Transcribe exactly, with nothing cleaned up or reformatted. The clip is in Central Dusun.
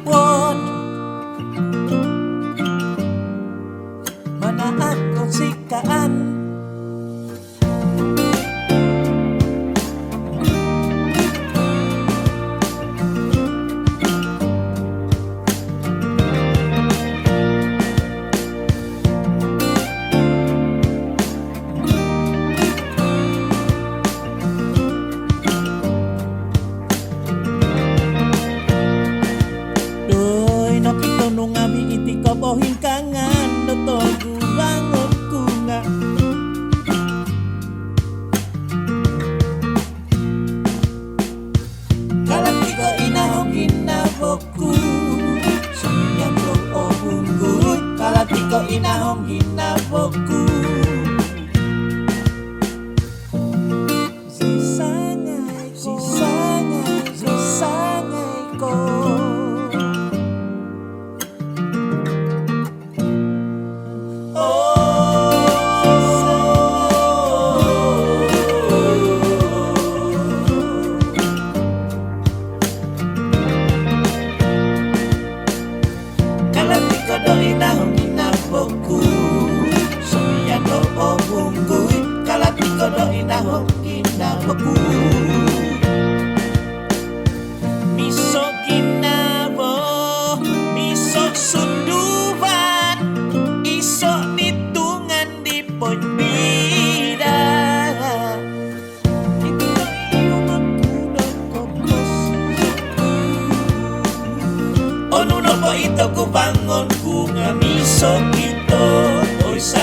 Wot. Mana aku sikaan. Doi nokito nu ngaavi' iti kobohingkangan do togubangon ku nga'. Kalati ko ina hong ginavo ku, sumian do o hunggui. Kalati ko ina hong ginavo ku. Sisangai ko, sisangai, sisangai ko. Kalati ko do ina hong ginavo ku, sumian do o hunggui. Kalati ko do ina hong ginavo ku. Miso ginavo, miso sunduvan, iso nitungan di poinbida. Iti no i umakku do koposizon ku. Onu nopo i togubangon ku nga' miso kito, oiso